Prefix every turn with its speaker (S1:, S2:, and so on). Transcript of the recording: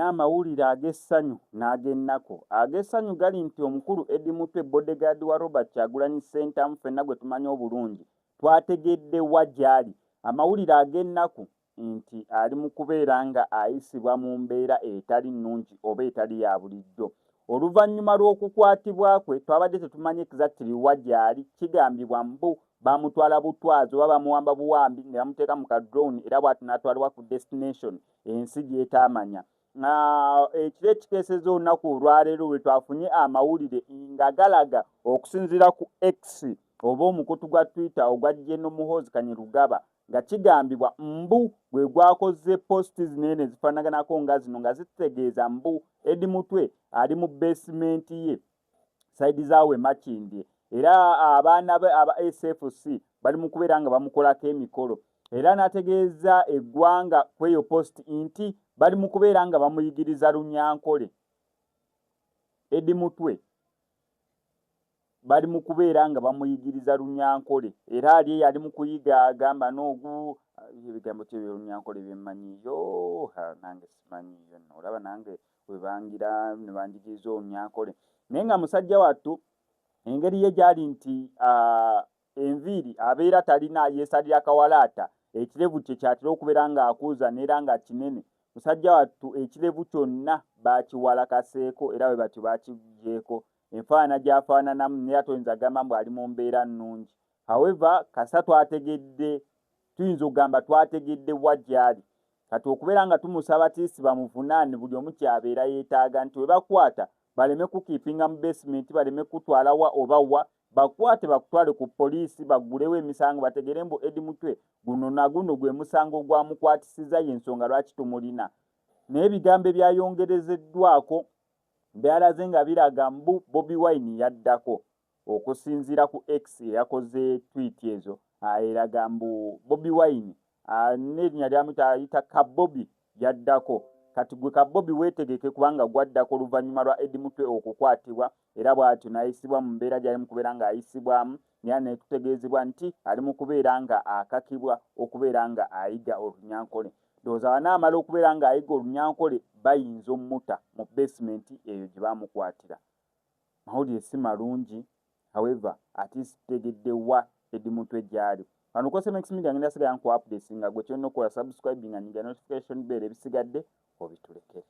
S1: Amawulire ag'essanyu n'ag'ennaku. Ag'essanyu gali nti omukulu Eddie Mutwe, bodyguard wa Robert Kyagulanyi Ssentamu, ffenna gwe tumanyi obulungi, twategedde wa gy'ali. Amawulire ag'ennaku nti ali mu kubeera nga ayisibwa mu mbeera etali nnungi oba etali ya bulijjo. Oluvannyuma lw'okukwatibwa kwe twabadde tetumanyi exactly wa gy'ali, kigambibwa mbu bamutwala butwazi oba bamuwamba buwambi ne bamuteeka mu ka drone era bw'atyo n'atwalibwa ku destination ensi gy'etaamanya. Ekiro ekikeesezza olunaku olwaleero lwe twafunye amawulire nga galaga okusinziira ku X oba omukutu gwa Twitter ogwa General Muhoozi Kainerugaba, nga kigambibwa mbu gwe gwakoze post zino eno ezifaanaganako nga zino, nga zitegeeza mbu Eddie Mutwe ali mu basement ye side zaawe Makindye, era abaana be aba SFC bali mu kubeera nga bamukolako emikolo. Era n'ategeeza eggwanga ku eyo post nti bali mu kubeera nga bamuyigiriza Lunyankole. Eddie Mutwe bali mu kubeera nga bamuyigiriza Lunyankole, era ali eyo ali mu kuyiga, agamba n'ogu ebigambo ki ebyolunyankole byemmanyiyo, nange simanyiyo nno, olaba nange webangira ne banjigiriza olunyankole. Naye nga musajja wattu engeri ye gyali nti enviiri abeera talina, yeesalira akawalaata, ekirevu kye kyatera okubeera ng'akuuza neera nga kinene. Musajja wattu ekirevu kyonna bakiwalakaseeko, era bwe batyo bakiggyeeko enfaanana gy'afaananamu, naye toyinza kugamba mbu ali mu mbeera nnungi. However, kasa twategedde, tuyinza okugamba twategedde wa gy'ali. Kati okubeera nga tumusaba tiisi bamuvunaane, buli omu kyabeera yeetaaga nti we bakwata baleme kukeepinga mu basement, baleme kutwala wa oba wa, bakwate bakutwale ku poliisi, baggulewo emisango, bategere mbu Eddie Mutwe guno na guno gwe musango gwamukwatisizza, y'ensonga lwaki tumulina. Naye ebigambo ebyayongerezeddwako byalaze nga biraga mbu Bobi Wine yaddako. Okusinziira ku X eyakoze tweet ezo, eraga mbu Bobi Wine n'erinnya lyamuyita ayita Kabobi yaddako. Kati gwe Kabobi weetegeke, kubanga gwaddako oluvannyuma lwa Eddie Mutwe okukwatibwa, era bw'atyo n'ayisibwa mu mbeera gy'ali mu kubeera ng'ayisibwamu, naye netutegeezebwa nti ali mu kubeera nga akakibwa okubeera nga ayiga Olunyankole. Ndowooza banaamala okubeera ng'ayiga Olunyankole, bayinza ommuta mu basement eyo gye bamukwatira. Mawulire si malungi, however at least tutegedde wa Eddie Mutwe gy'ali. Wano ku SMX Media ngenda sigala nku updates, nga gwe kyolina okukola subscribing nga nyiga notification bell, ebisigadde obitulekere.